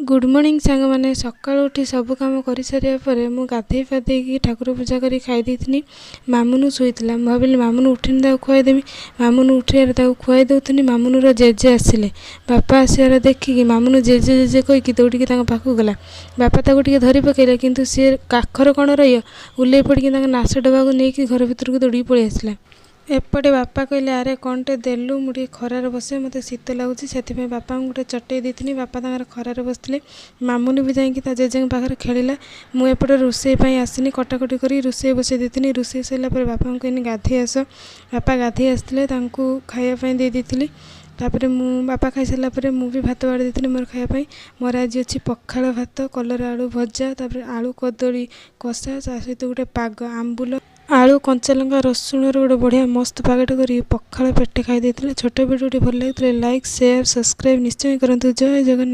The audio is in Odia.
ଗୁଡ଼୍ ମର୍ଣ୍ଣିଂ ସାଙ୍ଗମାନେ। ସକାଳୁ ଉଠି ସବୁ କାମ କରିସାରିବା ପରେ ମୁଁ ଗାଧେଇ ପାଧେଇକି ଠାକୁର ପୂଜା କରି ଖାଇ ଦେଇଥିଲି। ମାମୁନୁ ଶୋଇଥିଲା। ମୁଁ ଭାବିଲି ମାମୁନୁ ଉଠିନି, ତାକୁ ଖୁଆଇଦେବି। ମାମୁନୁ ଉଠିବାରେ ତାକୁ ଖୁଆଇ ଦେଉଥିଲି, ମାମୁନୁର ଜେଜେ ଆସିଲେ। ବାପା ଆସିବାର ଦେଖିକି ମାମୁନୁ ଜେଜେ ଜେଜେ କହିକି ଦୌଡ଼ିକି ତାଙ୍କ ପାଖକୁ ଗଲା। ବାପା ତାକୁ ଟିକେ ଧରି ପକେଇଲେ, କିନ୍ତୁ ସିଏ କାଖରେ କ'ଣ ରହିବ, ଓହ୍ଲେଇ ପଡ଼ିକି ତାଙ୍କ ନାଶ ଡବାକୁ ନେଇକି ଘର ଭିତରକୁ ଦୌଡ଼ିକି ପଳେଇ ଆସିଲା। ଏପଟେ ବାପା କହିଲେ, ଆରେ କ'ଣଟେ ଦେଲୁ, ମୁଁ ଟିକେ ଖରାରେ ବସେ, ମୋତେ ଶୀତ ଲାଗୁଛି। ସେଥିପାଇଁ ବାପାଙ୍କୁ ଗୋଟେ ଚଟେଇ ଦେଇଥିଲି। ବାପା ତାଙ୍କର ଖରାରେ ବସିଥିଲେ। ମାମୁନୁ ବି ଯାଇକି ତା ଜେଜେଙ୍କ ପାଖରେ ଖେଳିଲା। ମୁଁ ଏପଟେ ରୋଷେଇ ପାଇଁ ଆସିନି, କଟାକଟି କରି ରୋଷେଇ ବସେଇ ଦେଇଥିଲି। ରୋଷେଇ ସରିଲା ପରେ ବାପାଙ୍କୁ କହିନି, ଗାଧେଇ ଆସ। ବାପା ଗାଧେଇ ଆସିଥିଲେ, ତାଙ୍କୁ ଖାଇବା ପାଇଁ ଦେଇ ଦେଇଥିଲି। ତାପରେ ମୁଁ ବାପା ଖାଇସାରିଲା ପରେ ମୁଁ ବି ଭାତ ବାଢ଼ି ଦେଇଥିଲି ମୋର ଖାଇବା ପାଇଁ। ମୋର ଆଜି ଅଛି ପଖାଳ ଭାତ, କଲରା ଆଳୁ ଭଜା, ତାପରେ ଆଳୁ କଦଳୀ କଷା, ତା ସହିତ ଗୋଟେ ପାଗ, ଆମ୍ବୁଲ ଆଳୁ କଞ୍ଚାଲଙ୍କା ରସୁଣର ଗୋଟେ ବଢ଼ିଆ ମସ୍ତ ପାଗଟେ କରି ପଖାଳ ପେଟେ ଖାଇ ଦେଇଥିଲେ। ଛୋଟ ଭିଡ଼ିଓଟି ଭଲ ଲାଗିଥିଲେ ଲାଇକ୍, ସେୟାର, ସବସ୍କ୍ରାଇବ୍ ନିଶ୍ଚୟ କରନ୍ତୁ। ଜୟ ଜଗନ୍ନାଥ।